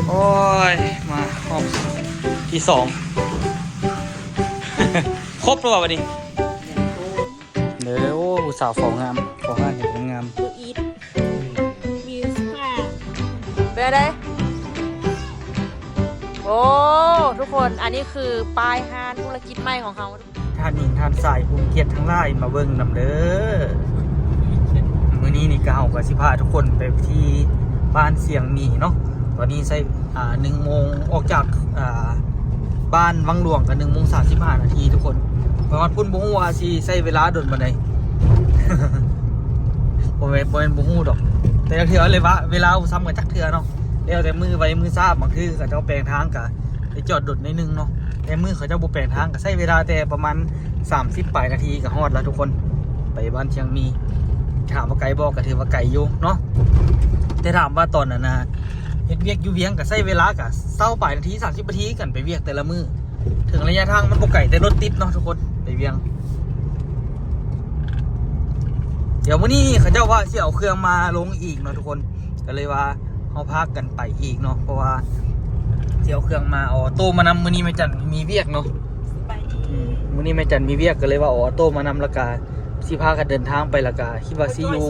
ໂອ້ຍ ມາຮອບທີສອງ ຄົບແລ້ວວ່າບັດນີ້ ເດີ. ໂອ້ ຜູ້ສາວເຝົ້າງາມ ເຝົ້າງາມ ເຫັນງາມ ເປັນໃດ? ໂອ້ ທຸກຄົນ ອັນນີ້ຄືປ້າຍຮ້ານທຸລະກິດໃໝ່ຂອງເຮົາ. ທ່ານຍິງທ່ານຊາຍຜູ້ມີກຽດທັງຫຼາຍ ມາເບິ່ງນຳເດີ. ມື້ນີ້ນີ້ກະເຮົາກະຊິພາທຸກຄົນໄປທີ່ບ້ານຊຽງໝີເນາະ. ຕອນນີ້ໃຊ້ ອ່າ ໜຶ່ງໂມງ ອອກຈາກ ອ່າ ບ້ານວັງຫຼວງກະ ໜຶ່ງໂມງສາມສິບຫ້ານາທີທຸກຄົນ. ໄປຮອດພຸ້ນບໍ່ຮູ້ວ່າຊິໃຊ້ເວລາດົນປານໃດ. ບໍ່ແມ່ນ ບໍ່ແມ່ນບໍ່ຮູ້ດອກ ແຕ່ລະເທື່ອເລີຍວ່າເວລາບໍ່ສ່ຳກັນຈັກເທື່ອເນາະ. ແລ້ວແຕ່ມື້ໄວມື້ຊ້າ ບາງທີເຂົາເຈົ້າແປງທາງກະ ໄດ້ຈອດດົນໜ້ອຍໜຶ່ງເນາະ. ແຕ່ມື້ເຂົາເຈົ້າບໍ່ແປງທາງກະໃຊ້ເວລາແຕ່ປະມານສາມສິບປາຍນາທີກະຮອດລະທຸກຄົນ ໄປບ້ານຊຽງໝີ. ຖາມວ່າໄກບໍ່ ກະຖືວ່າໄກຢູ່ເນາະ. ແຕ່ຖາມວ່າຕອນນັ້ນນະ ເຮັດວຽກຢູ່ວຽງກະໃຊ້ເວລາກະຊາວປາຍນາທີ ສາມສິບນາທີ ກັນໄປວຽກແຕ່ລະມື້. ເຖິງໄລຍະທາງມັນບໍ່ໄກ ແຕ່ລົດຕິດເນາະທຸກຄົນ ໄປວຽງ. ດຽວມື້ນີ້ເຂົາເຈົ້າວ່າຊິເອົາເຄື່ອງມາລົງອີກເນາະທຸກຄົນ ກະເລີຍວ່າ ເຮົາພາກັນໄປອີກເນາະ ເພາະວ່າຊິເອົາເຄື່ອງມາ ເອົາອອໂຕ້ມານຳ. ມື້ນີ້ແມ່ຈັນມີວຽກເນາະ ສະບາຍດີ. ອືມ ມື້ນີ້ແມ່ຈັນມີວຽກ ກະເລີຍວ່າເອົາອອໂຕ້ມານຳ ລະກະຊິພາກັນເດີນທາງໄປ ລະກະຄິດວ່າຊິຢູ່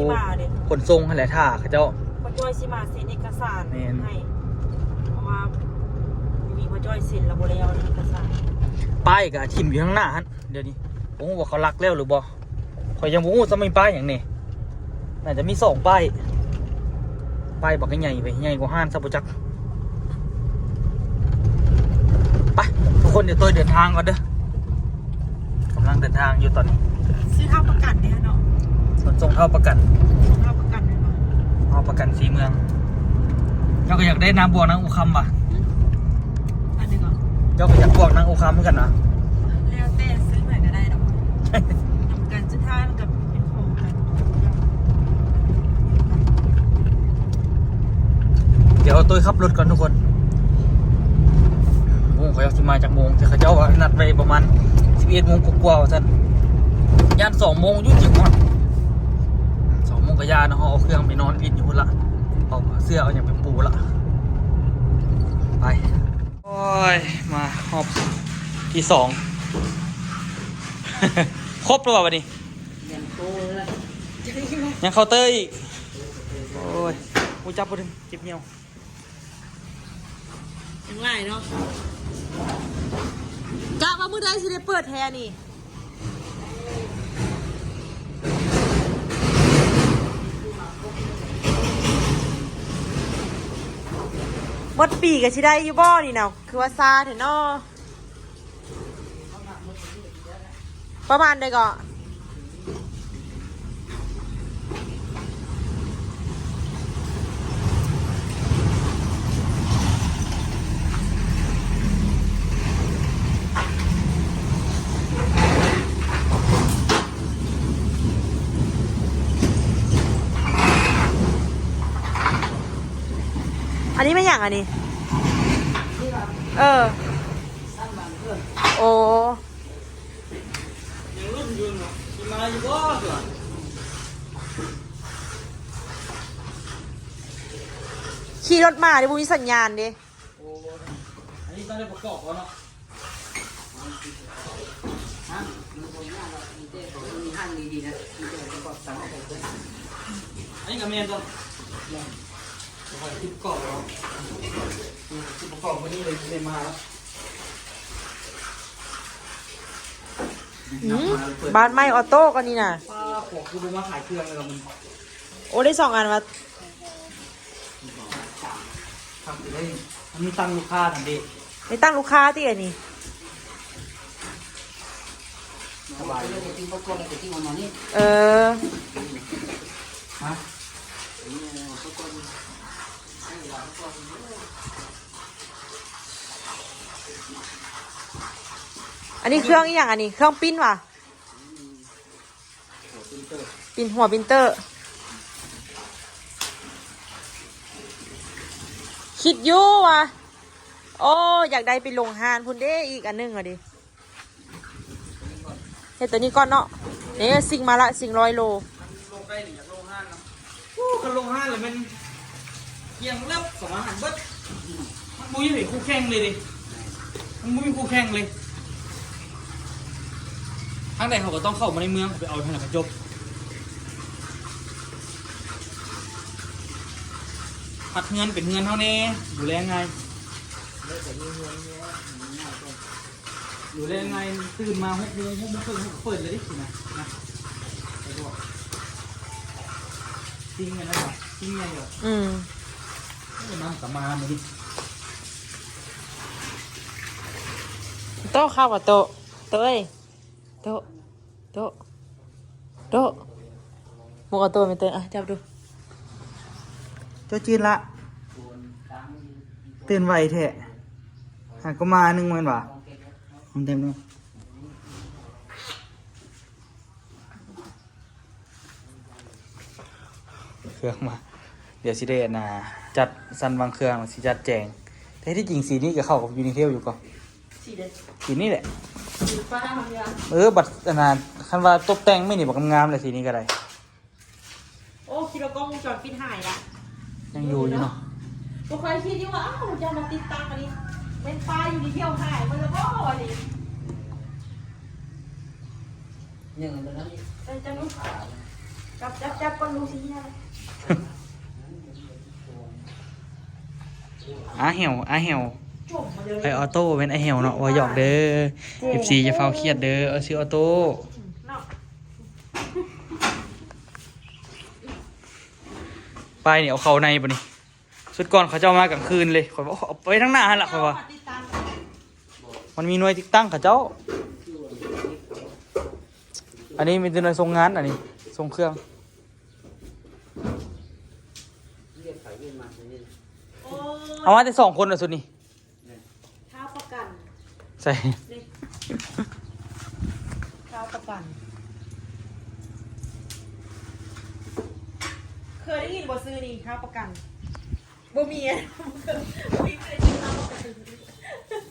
ຂົນສົ່ງຫັ້ນແຫຼະ ຖ້າເຂົາເຈົ້າ ພໍ່ຈ້ອຍຊິມາເຊັນເອກະສານໃຫ້ ເພາະວ່າມີພໍ່ຈ້ອຍເຊັນລະບໍ່ໄດ້ເອົາເອກະສານ. ປ້າຍກະຖິ້ມຢູ່ທາງໜ້າຫັ້ນ ດຽວນີ້ບໍ່ຮູ້ວ່າເຂົາລັກແລ້ວຫຼືບໍ່. ຂ້ອຍຍັງບໍ່ຮູ້ຊ້ຳມີປ້າຍຫຍັງແດ່. ໜ້າຈະມີສອງປ້າຍ ປ້າຍບັກໃຫຍ່ໄປ ໃຫຍ່ກວ່າຮ້ານຊະບໍ່ຈັກ. ໄປທຸກຄົນ ດຽວໂຕ້ຍເດີນທາງກ່ອນເດີ. ກຳລັງເດີນທາງຢູ່ຕອນນີ້. ຊື້ເທົ່າປະກັນເດ້ເນາະ. ຂົນສົ່ງເທົ່າປະກັນ ສົ່ງເທົ່າປະກັນແມ່ນບໍ່? ເທົ່າປະກັນສີເມືອງ. ເຈົ້າກະຢາກໄດ້ນາງບວກນາງອູຄຳຫວາ? ອັນນີ້ກໍ ເຈົ້າກະຢາກບວກນາງອູຄຳຄືກັນຫວາ? ແລ້ວແຕ່ ຊື້ໃຜກະໄດ້ດອກ ນຳກັນ ສຸດທ້າຍມັນກະ ດຽວໂຕ້ຍຂັບລົດກ່ອນທຸກຄົນ. ໂອ້ ເຂົາເຈົ້າຊິມາຈັກໂມງ? ແຕ່ເຂົາເຈົ້າວ່ານັດໄວ້ປະມານສິບເອັດໂມງກວ່າໆວ່າຊັ້ນ. ຢ້ານສອງໂມງຢູ່ຈຶ່ງຮອດ. ສອງໂມງກະຢ່າເນາະ ເຮົາເອົາເຄື່ອງໄປນອນຫຼິ້ນຢູ່ພຸ້ນລະ ເອົາເສື້ອເອົາຫຍັງໄປປູລະ. ໄປ. ໂອ້ຍ ມາຮອບທີສອງ ຄົບແລ້ວວ່າບັດນີ້ ຍັງໂຕເລີຍ ຍັງເຄົາເຕີອີກ. ໂອ້ຍ ຮູ້ຈັກບໍ່ ເຈັບຍ່ຽວ ຍັງຫຼາຍເນາະ. ກະວ່າມື້ໃດຊິໄດ້ເປີດແທ້ນີ້? ໝົດປີກະຊິໄດ້ຢູ່ບໍ່ນີ້ນະ? ຄືວ່າຊ້າແທ້ເນາະ. ປະມານໃດເກາະ? ອັນນີ້ແມ່ນຫຍັງອັນນີ້? ເອີ ໂອ້ ຍັງລຸ້ນຢູ່ເນາະ ຊິມາຢູ່ບໍ່? ຂີ່ລົດມາເດ ບໍ່ມີສັນຍານເດ. ໂອ້ ອັນນີ້ຕ້ອງໄດ້ປະກອບເອົາເນາະ. ຮະ? ມັນບໍ່ຍາກດອກ ມີແຕ່ ມີຫ້າງດີໆນະ ມີແຕ່ປະກອບສັ່ງເອົາໄປເບິດ. ອັນນີ້ກະແມ່ນຕ້ອງ ແມ່ນ ຂ້ອຍຕິດປະກອບເອົາ ຕິດປະກອບມື້ນີ້ເລີຍ ໄດ້ມາແລ້ວ. ອືມ ບ້ານໃໝ່ອອໂຕ້ກະນີ້ນະ. ປ້າ ພວກຄືບໍ່ມາຂາຍເຄື່ອງເລີຍ ໂອ້ ໄດ້ສອງອັນວ່າ. ຄັກຢູ່ເດ້ ມັນມີຕັ້ງລູກຄ້ານຳເດ້. ໄດ້ຕັ້ງລູກຄ້າຕິອັນນີ້? ສະບາຍ ເອີ ຮະ? ອັນນີ້ເຄື່ອງອີ່ຫຍັງອັນນີ້? ເຄື່ອງປິ່ນຫວາ? ປິ່ນຫົວປິ່ນເຕີ ຄິດຢູ່ວ່າ ໂອ້ ຢາກໄດ້ໄປລົງຮ້ານພຸ້ນເດ້ ອີກອັນໜຶ່ງຫັ້ນເດ. ເຮັດໂຕນີ້ກ່ອນເນາະ. ເດ້ ຊິງມາລະ ຊິງຮ້ອຍໂລ. ໂອ້ ຄັນລົງຮ້ານລະແມ່ນກຽງເລີບ ສອງອາຫານເບິດ. ບໍ່ມີໃຜຄູ່ແຂ່ງເລີຍເດ້ ມັນບໍ່ມີຄູ່ແຂ່ງເລີຍ. ທາງໃດເຮົາກໍຕ້ອງເຂົ້າມາໃນເມືອງ ໄປເອົາທາງນັ້ນກະຈົບ. ຮັດເຮືອນເປັນເຮືອນເຮົາແດ່ ດູແລງ່າຍ. ແລ້ວກໍມີເຮືອນມີແລ້ວ ມັນງ່າຍກວ່າ ຢູ່ແລ້ວງ່າຍ. ຕື່ນມາຫົກໂມງ ຫົກໂມງເຄິ່ງເຮົາກໍເປີດແລ້ວເດ້ ຊິນະ ໄປບອກ ຊິງອັນນັ້ນຫວາ ຊິງໃຫຍ່ຫວາ. ອືມ ເອີ ນ້ຳກໍມາມື້ນີ້. ໂຕະ ເຂົ້າກັບໂຕະ ໂຕະເອີຍ ໂຕະ ໂຕະ ໂຕະ ໝູກເອົາໂຕະແມ່ເຕີຍ ອ່ະ ຈັບດູ. ເຈົ້າຈື່ນລະ ຕື່ນໄວແທ້ ຫາກໍມາໜຶ່ງແມ່ນຫວາ? ມັນເຕັມເນາະ ເຄື່ອງມາ. ດຽວຊິໄດ້ ອັນນ່າ ຈັດສັນວາງເຄື່ອງ ຊິຈັດແຈງ. ແຕ່ທີ່ຈິງສີນີ້ກໍເຂົ້າກັບຢູນິເທວຢູ່ກໍ ສີໃດ? ສີນີ້ແຫຼະ ສີຟ້າ. ເອີ ບັດ ອັນນ່າ ຄັນວ່າຕົບແຕ່ງມື້ນີ້ບັກງາມໆ ແຫຼະ ສີນີ້ກໍໄດ້. ໂອ້ ຄິດວ່າກ້ອງວົງຈອນປິດຫາຍລະ ຍັງຢູ່ຢູ່ເນາະ. ບໍ່ຄ່ອຍຄິດຢູ່ວ່າ ອ້າວ ຢາກມາຕິດຕັ້ງອັນນີ້ ແມ່ນປ້າຍຢູ່ໃນທ່ຽວຫາຍໝົດແລ້ວບໍ່ ອັນນີ້ ຍັງອັນນັ້ນອີກ. ເອີ ຈັບລູກ ຈັບ ຈັບ ຈັບກ່ອນ ລູກຊິເຫຍ. ອາແຫ້ວ ອາແຫ້ວ ອ້າຍອໍໂຕ້ແມ່ນອາແຫ້ວເນາະ ເວົ້າຫຍອກເດີ ເອັຟຊີ ຢ່າຟ້າວຄຽດເດີ ເອີ ຊື່ອໍໂຕ້ເນາະ. ປ້າຍນີ້ເອົາເຂົ້າໃນບໍ່ນີ້? ສຸດກ່ອນເຂົາເຈົ້າມາກາງຄືນເລີຍ ຂ້ອຍວ່າເອົາໄປທາງໜ້າຫັ້ນລະ ຂ້ອຍວ່າ ມັນມີໜ່ວຍຕິດຕັ້ງເຂົາເຈົ້າ. ອັນນີ້ມີແຕ່ໜ່ວຍສົ່ງງານ ອັນນີ້ສົ່ງເຄື່ອງ. ເອົາມາແຕ່ສອງຄົນນະຊຸດນີ້. ທ້າວປະກັນ ໃສ່ ນີ້ ທ້າວປະກັນ ເຄີຍໄດ້ຍິນບໍ່ຊື່ນີ້ ທ້າວປະກັນ? ບໍ່ມີ ບໍ່ມີເຄີຍໄດ້ຍິນທ້າວປະກັນ.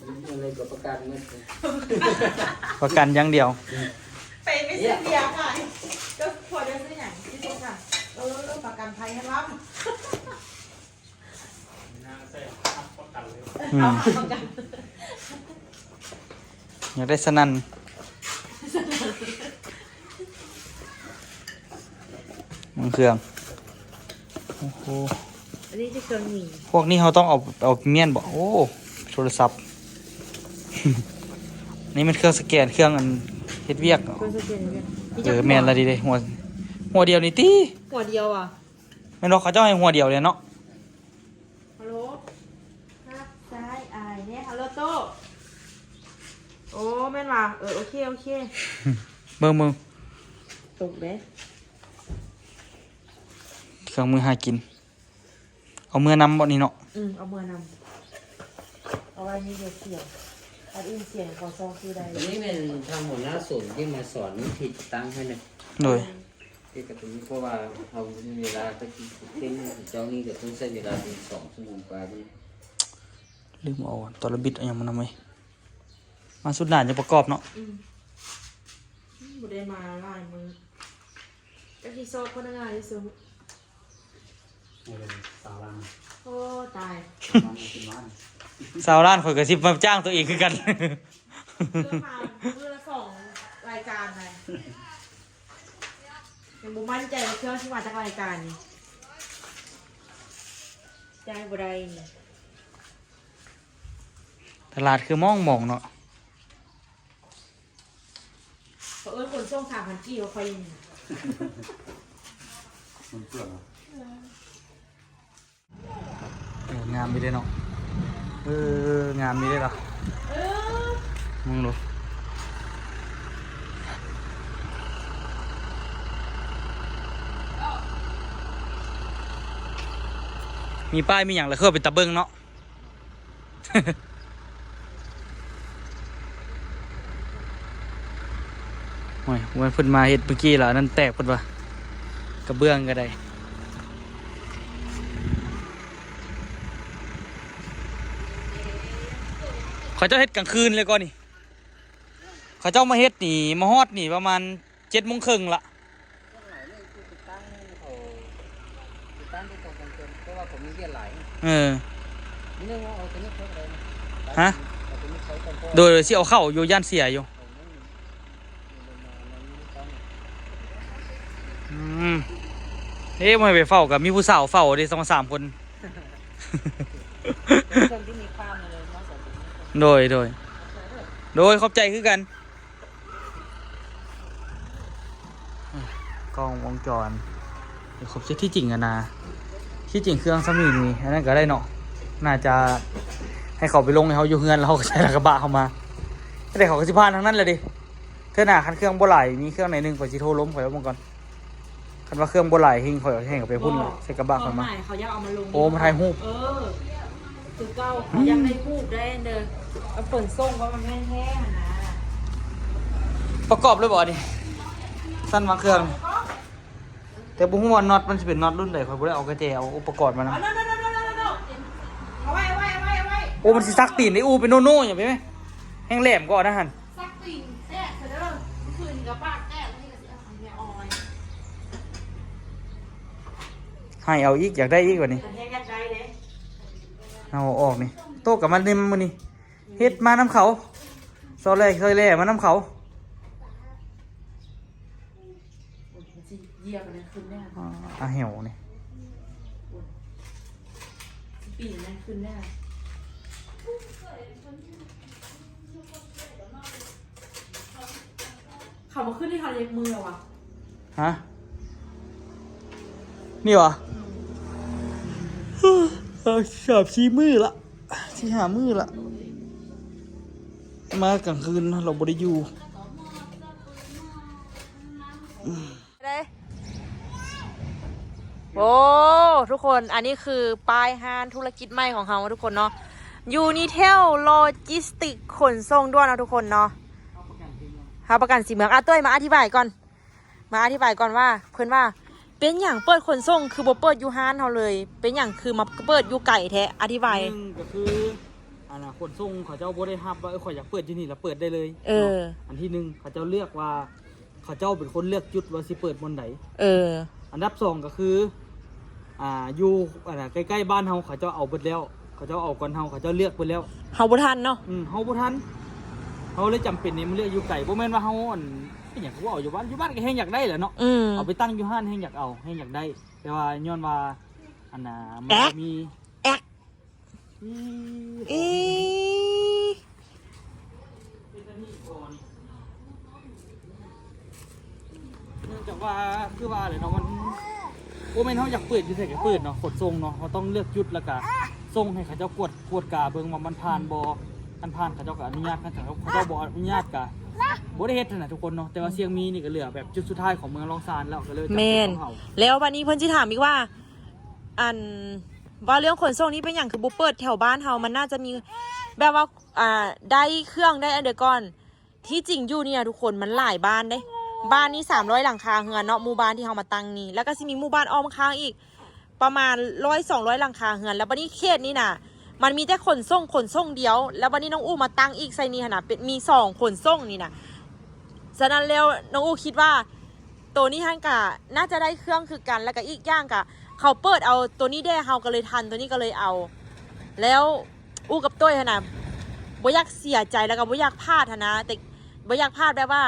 ມີເງິນເລີຍກໍປະກັນໝົດ ປະກັນຢ່າງດຽວ. ໄປ ໄປຊື້ເບຍຂາຍ ກໍຜົວເຈົ້າຊື່ຫຍັງ? ຊື່ສົມສັກ. ເອີ ປະກັນໄພຫັ້ນລຳ. ອືມ ຢາກໄດ້ສະໜັ່ນ ມັນເຄື່ອງ ໂອ້ໂຫ ອັນນີ້ຄືເຄື່ອງຍິງ. ພວກນີ້ເຮົາຕ້ອງເອົາ ເອົາມ້ຽນບໍ່? ໂອ້ ໂທລະສັບ ນີ້ແມ່ນເຄື່ອງສະແກນ ເຄື່ອງອັນເຮັດວຽກ. ເຄື່ອງສະແກນເຮັດວຽກ. ເອີ ແມ່ນລະດີເດ້ ຫົວ ຫົວດຽວນີ້ຕິ ຫົວດຽວອະ. ແມ່ນບໍ່ ເຂົາເຈົ້າໃຫ້ຫົວດຽວເລີຍເນາະ. ຮັລໂຫຼ ຮັກສາຍອ້າຍແດ່ ຮັລໂຫຼໂຕ້. ໂອ້ ແມ່ນວ່າ ເອີ ໂອເຄ ໂອເຄ ເບິ່ງ ເບິ່ງ ຕົກເດ້ ເຄື່ອງມືຫາກິນ. ເອົາເມືອນຳບໍ່ນີ້ເນາະ? ອືມ ເອົາເມືອນຳ ເອົາໄວ້ນີ້ດຽວສຽງ ອັນອື່ນສຽງຂໍຊອກຊື່ໄດ້. ອັນນີ້ແມ່ນທາງຫົວໜ້າສູນທີ່ມາສອນວິທີຕິດຕັ້ງໃຫ້ນະ. ໂດຍ. ເຮັດກະຕົວນີ້ ເພາະວ່າເຮົາບໍ່ມີເວລາ ກໍຊິເປັນເຈົ້ານີ້ກໍຕ້ອງໃຊ້ເວລາເປັນສອງຊົ່ວໂມງກວ່າພຸ້ນ. ລືມເອົາຕະລະບິດເອົາຫຍັງມານຳເວີຍ. ມາສຸດໜ້າຈະປະກອບເນາະ. ອືມ ບໍ່ໄດ້ມາຫຼາຍມື້ ຈັກຊິຊອກພະນັກງານຢູ່ເຊິ່ງ. ໂອ້ ຊາວລ້ານ ໂອ້ ຕາຍ ຊາວລ້ານ ຂ້ອຍກໍຊິມາຈ້າງຕົວເອງຄືກັນ. ເລື່ອງມາມື້ລະສອງລາຍການໄດ໋ ຍັງບໍ່ໝັ້ນໃຈວ່າເຄື່ອງຊິມາຈັກລາຍການນີ້ ຈ່າຍບໍ່ໄດ້ນີ້. ຕະຫຼາດຄືມອງໆເນາະ. ເຂົາເອີ້ນຂົນສົ່ງສາມພັນກີບ ບໍ່ຄ່ອຍມີ. ມັນເປື້ອນເນາະ. ເອີ ງາມຢູ່ເດ້ເນາະ. ເອີ ງາມຢູ່ເດ້ລະ. ເອີ ມຶງດູ ມີປ້າຍມີຫຍັງລະ ຄືເປັນຕາເບິ່ງເນາະ. ໂອ້ຍ ເພິ່ນມາເຮັດມື້ກີ້ລະ ອັນນັ້ນແຕກເພິ່ນວ່າ ກະເບື້ອງກໍໄດ້. ເຂົາເຈົ້າເຮັດກາງຄືນເລີຍກ່ອນນີ້ ເຂົາເຈົ້າມາເຮັດນີ້ ມາຮອດນີ້ປະມານ ເຈັດໂມງເຄິ່ງລະ. ເອີ ຮະ? ໂດຍ ໂດຍ ຊິເອົາເຂົ້າຢູ່ ຢ້ານເສຍຢູ່. ອືມ ເອີ ບໍ່ໃຫ້ໄປເຝົ້າ ກໍມີຜູ້ສາວເຝົ້າເດ້ ສອງສາມຄົນ. ໂດຍ ໂດຍ ໂດຍ ຂອບໃຈຄືກັນ. ກ້ອງວົງຈອນ ຄົບເຊັດ. ທີ່ຈິງ ອັນນ່າ ທີ່ຈິງເຄື່ອງຊຳນີ້ນີ້ ອັນນັ້ນກໍໄດ້ເນາະ, ໜ້າຈະໃຫ້ເຂົາໄປລົງໃຫ້ເຮົາຢູ່ເຮືອນ ແລ້ວເຮົາກໍໃຊ້ລະກະບະເຮົາມາ. ແຕ່ເຂົາກໍຊິຜ່ານທາງນັ້ນແຫຼະເດ້. ເທື່ອໜ້າຄັນເຄື່ອງບໍ່ຫຼາຍ ມີເຄື່ອງໃນໜຶ່ງ ຂ້ອຍຊິໂທລົມ ຂ້ອຍເບິ່ງກ່ອນ. ຄັນວ່າເຄື່ອງບໍ່ຫຼາຍແຮງ ຂ້ອຍກໍແຮ່ງເອົາໄປພຸ້ນ ໃສ່ກະບະຂ້ອຍມາ. ເຂົາຢາກເອົາມາລົງ ໂອ້ ມາຖ່າຍຮູບ. ເອີ ຄືເກົ່າ ເຂົາຢາກໄດ້ຮູບໄດ້ເດີ ເອົາເປີນສົ່ງວ່າມັນແພງໆຫັ້ນນະ. ປະກອບເລີຍບໍ່ອັນນີ້? ຊັ້ນວາງເຄື່ອງ ແຕ່ບໍ່ຮູ້ວ່ານັອດມັນຊິເປັນນັອດລຸ້ນໃດ. ຂ້ອຍບໍ່ໄດ້ເອົາກະແຈ ເອົາອຸປະກອນມານຳ. ເອົາໄວ້ ເອົາໄວ້ ເອົາໄວ້ ເອົາໄວ້. ໂອ້ ມັນຊິສັກຕີນໄດ້. ອູ້ ເປັນໂນໂນຫຍັງໄປແມະ ແຮງແຫຼມກວ່ານັ້ນຫັ້ນ. ສັກຕີນແຕກຊະເດີ ຄືນກໍປາກແຕກ ນີ້ກໍຊິເອົາໃຫ້ແມ່ອອຍ. ໃຫ້ເອົາອີກ ຢາກໄດ້ອີກບັດນີ້. ຄັນແຮງຢາກໄດ້ເດ້ ເອົາອອກນີ້. ໂຕະກໍມາເຕັມມື້ນີ້ ເຮັດມານຳເຂົາ ຊອຍແລ່ ຊອຍແລ່ມານຳເຂົາ. ມັນຊິຢຽບອັນນັ້ນຂຶ້ນແລ້ວ ອາ ອາແຫວນີ້ ຊິປີນອັນນັ້ນຂຶ້ນແລ້ວ. ເຂົາບໍ່ຂຶ້ນໃຫ້ເຮົາຈັກມື້ແລ້ວຫວາ? ຮະ? ນີ້ຫວາ? ອືມ ເອີ ສາມສີ່ມື້ລະ ສີ່ຫ້າມື້ລະ ມາກາງຄືນເນາະ ເຮົາບໍ່ໄດ້ຢູ່. ເດ້ ໂອ້ ທຸກຄົນ ອັນນີ້ຄືປ້າຍຮ້ານທຸລະກິດໃໝ່ຂອງເຮົາທຸກຄົນເນາະ ຢູນີເທວໂລຈິສຕິກ ຂົນສົ່ງດ່ວນເນາະທຸກຄົນເນາະ ຮັບປະກັນສີເມືອງ. ອາ ຕຸ້ຍ ມາອະທິບາຍກ່ອນ ມາອະທິບາຍກ່ອນວ່າ ເພິ່ນວ່າເປັນຫຍັງເປີດຂົນສົ່ງຄືບໍ່ເປີດຢູ່ຮ້ານເຮົາເລີຍ ເປັນຫຍັງຄືມາເປີດຢູ່ໄກແທ້ ອະທິບາຍ. ໜຶ່ງກໍຄື ອັນນ່າ ຂົນສົ່ງເຂົາເຈົ້າບໍ່ໄດ້ຮັບວ່າ ເອີ ຂ້ອຍຢາກເປີດຢູ່ນີ້ລະເປີດໄດ້ເລີຍ. ເອີ ເນາະ ອັນທີໜຶ່ງ ເຂົາເຈົ້າເລືອກວ່າ ເຂົາເຈົ້າເປັນຄົນເລືອກຈຸດວ່າຊິເປີດບ່ອນໃດ. ເອີ ອັນດັບສອງກໍຄື ອ່າ ຢູ່ ອັນນ່າ ໃກ້ໆບ້ານເຮົາ ເຂົາເຈົ້າເອົາເບິດແລ້ວ ເຂົາເຈົ້າເອົາກ່ອນເຮົາ ເຂົາເຈົ້າເລືອກເບິດແລ້ວ ເຮົາບໍ່ທັນເນາະ. ອືມ ເຮົາບໍ່ທັນ ເຮົາເລີຍຈຳເປັນໃນມາເລືອກຢູ່ໄກ. ບໍ່ແມ່ນວ່າເຮົາ ອັນ ເປັນຫຍັງຄືບໍ່ເອົາຢູ່ບ້ານ ຢູ່ບ້ານກໍແຮງຢາກໄດ້ແຫຼະເນາະ. ອືມ ເອົາໄປຕັ້ງຢູ່ຮ້ານແຮງຢາກເອົາ ແຮງຢາກໄດ້ ແຕ່ວ່າຍ້ອນວ່າ ອັນນ່າ ມັນ ແອະ ບໍ່ມີ ແອະ ອີ ເນື່ອງຈາກວ່າ ຄືວ່າແຫຼະເນາະ ມັນບໍ່ແມ່ນເຮົາຢາກເປີດຢູ່ໃສກໍເປີດເນາະ ຂົນສົ່ງເນາະ ເຮົາຕ້ອງເລືອກຈຸດ ແລ້ວກະສົ່ງໃຫ້ເຂົາເຈົ້າກວດ ກວດກາເບິ່ງວ່າມັນຜ່ານບໍ່. ຄັນຜ່ານເຂົາເຈົ້າກໍອະນຸຍາດ ຄັນເຂົາເຈົ້າບໍ່ອະນຸຍາດກໍບໍ່ໄດ້ເຮັດຫັ້ນນະທຸກຄົນເນາະ. ແຕ່ວ່າຊຽງມີນີ້ກໍເຫຼືອແບບຈຸດສຸດທ້າຍຂອງເມືອງລອງຊານແລ້ວ ກໍເລີຍຈຳເປັນຕ້ອງເອົາ. ແມ່ນ ແລ້ວບັດນີ້ເພິ່ນຊິຖາມອີກວ່າ ອັນ ວ່າເລື່ອງຂົນສົ່ງນີ້ເປັນຫຍັງຄືບໍ່ເປີດແຖວບ້ານເຮົາ ມັນໜ້າຈະມີແບບວ່າ ອ່າ ໄດ້ເຄື່ອງໄດ້ອັນດຽວກ່ອນ. ທີ່ຈິງຢູ່ນີ້ນະທຸກຄົນ ມັນຫຼາຍບ້ານເດ້ ບ້ານນີ້ສາມຮ້ອຍຫຼັງຄາເຮືອນເນາະ ໝູ່ບ້ານທີ່ເຮົາມາຕັ້ງນີ້ ແລ້ວກໍຊິມີໝູ່ບ້ານອ້ອມຂ້າງອີກປະມານຮ້ອຍສອງຮ້ອຍຫຼັງຄາເຮືອນ. ແລ້ວບັດນີ້ເຂດນີ້ນະ ມັນມີແຕ່ຂົນສົ່ງ ຂົນສົ່ງດຽວ ແລ້ວບັດນີ້ນ້ອງອູ້ມາຕັ້ງອີກໃສ່ນີ້ຫັ້ນນະ ເປັນ ມີສອງຂົນສົ່ງນີ້ນະ. ສະນັ້ນແລ້ວນ້ອງອູ້ຄິດວ່າ ໂຕນີ້ຫັ້ນກະໜ້າຈະໄດ້ເຄື່ອງຄືກັນ ແລ້ວກະອີກຢ່າງກະເຂົາເປີດເອົາໂຕນີ້ແດ່ ເຮົາກະເລີຍທັນ ໂຕນີ້ກະເລີຍເອົາ. ແລ້ວອູ້ກັບຕຸ້ຍຫັ້ນນະ ບໍ່ຢາກເສຍໃຈ ແລ້ວກະບໍ່ຢາກພາດຫັ້ນນະ ແຕ່ບໍ່ຢາກພາດແບບວ່າ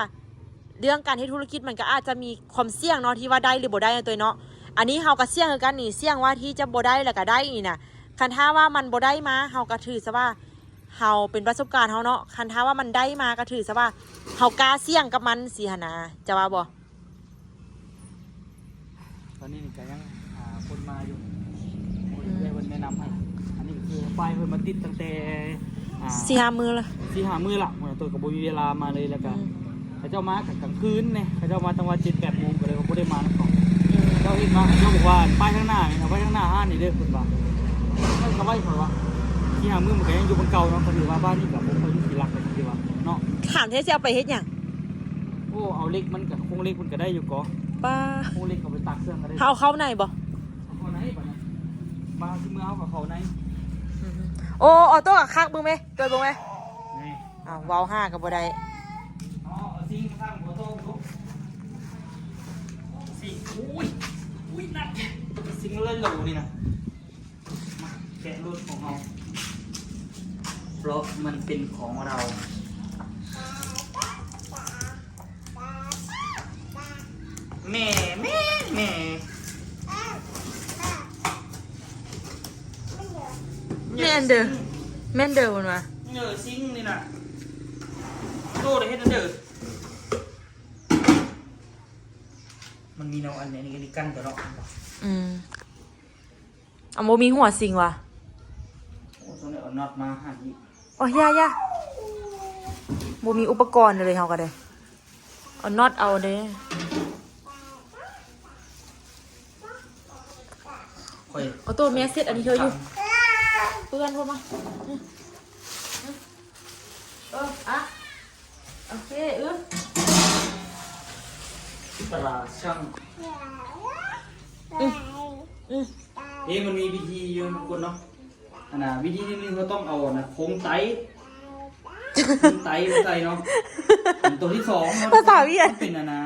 ເລື່ອງການເຮັດທຸລະກິດມັນກະອາດຈະມີຄວາມສ່ຽງເນາະ ທີ່ວ່າໄດ້ຫຼືບໍ່ໄດ້ນະຕຸ້ຍເນາະ. ອັນນີ້ເຮົາກະສ່ຽງຄືກັນນີ້ ສ່ຽງວ່າທີ່ຈະບໍ່ໄດ້ແລ້ວກະໄດ້ນີ້ນະ. ຄັນຖ້າວ່າມັນບໍ່ໄດ້ມາ ເຮົາກະຖືຊະວ່າ ເຮົາເປັນປະສົບການເຮົາເນາະ ຄັນຖ້າວ່າມັນໄດ້ມາກະຖືຊະວ່າເຮົາກ້າສ່ຽງກັບມັນຊີ້ຫັ້ນນະ ຈະວ່າບໍ່? ຕອນນີ້ນີ້ກະຍັງ ອ່າ ຄົນມາຢູ່ ໂອ້ຍ ເອື້ອຍເພິ່ນແນະນຳໃຫ້. ອັນນີ້ກະຄືປ້າຍເພິ່ນມາຕິດຕັ້ງແຕ່ ອ່າ ສີ່ຫ້າມື້ລະ ສີ່ຫ້າມື້ລະ ໂອ້ຍ ໂຕກະບໍ່ມີເວລາມາເລີຍ ແລ້ວກະ ອືມ ເຂົາເຈົ້າມາກະກາງຄືນແນ່ ເຂົາເຈົ້າມາຕັ້ງວ່າເຈັດແປດໂມງ ກະເລີຍວ່າບໍ່ໄດ້ມານຳເຂົາ. ເຈົ້າເຫັນມາ ເຂົາເຈົ້າບອກວ່າປ້າຍທາງໜ້ານີ້ນະ ໄວ້ທາງໜ້າຮ້ານນີ້ເດີ ເພິ່ນວ່າ. ເພິ່ນກະໄວ້ ຂ້ອຍວ່າສີ່ຫ້າມື້ມັນກະຍັງຢູ່ບ່ອນເກົ່າເນາະ ກະຖືວ່າບ້ານນີ້ກະບໍ່ຄ່ອຍມີທີ່ລັກແລ້ວ ຖືວ່າເນາະ. ຖາມແທ້ຊິເອົາໄປເຮັດຫຍັງ? ໂອ້ ເອົາເຫຼັກມັນກະ ໂຄງເຫຼັກມັນກະໄດ້ຢູ່ກໍ ປ້າ ໂຄງເຫຼັກເອົາໄປຕາກເຄື່ອງກະໄດ້. ເຮົາເອົາເຂົ້າໃນບໍ່? ເອົາເຂົ້າໃນບັດນີ້ ມາຊິເມືອເຮົາກະເຂົ້າໃນ. ອືມ ໂອ້ ອອໂຕ້ກະຄັກ ເບິ່ງແມະ ໂດຍເບິ່ງແມະ. ນີ້ ອ້າວ ເວົ້າຫາກະບໍ່ໄດ້. ເອົາ ເອົາຊິງມາຕັ້ງຫົວໂຕະດູ ຊິງ. ໂອ້ຍ ໂອ້ຍ ໜັກ ຊິງເລີຍໂຫຼນີ້ນະ. ມາແກະລົດຂອງເຮົາ เพราะมันเป็นของเรา แม่ แม่ แม่ ແມ່ນເດີ ແມ່ນເດີ ເພິ່ນວ່າ ເອີ ຊິງນີ້ນະ ໂຕໄດ້ເຮັດອັນເດີ ມັນມີແນວອັນນີ້ ອັນນີ້ກັນຕົວເນາະ ອືມ ເອົາ ບໍ່ມີຫົວຊິງຫວາ? ໂອ້ ຕ້ອງໄດ້ເອົານັອດມາໃຫ້ອີກ. ໂອ້ຍ ຢ່າ ຢ່າ ບໍ່ມີອຸປະກອນເລີຍ ເຮົາກໍໄດ້ ເອົານັອດເອົາເດ້. ຂ້ອຍ ເອົາໂຕແມ່ເຊັດອັນນີ້ເທື່ອຢູ່ ເປື້ອນພຸ້ນມາ ເອີ ອະ ໂອເຄ ອື ຕາຊ່າງ ອື ອື ເອີ ມັນມີວິທີຢູ່ທຸກຄົນເນາະ ອັນນ່າ ວິທີທີໜຶ່ງເຮົາຕ້ອງເອົາອັນນ່າ ຄົງໄຕ ຄົງໄຕມາໃສ່ເນາະ ອັນໂຕທີສອງເນາະ ພາສາຫວຽດ ມັນເປັນອັນນ່າ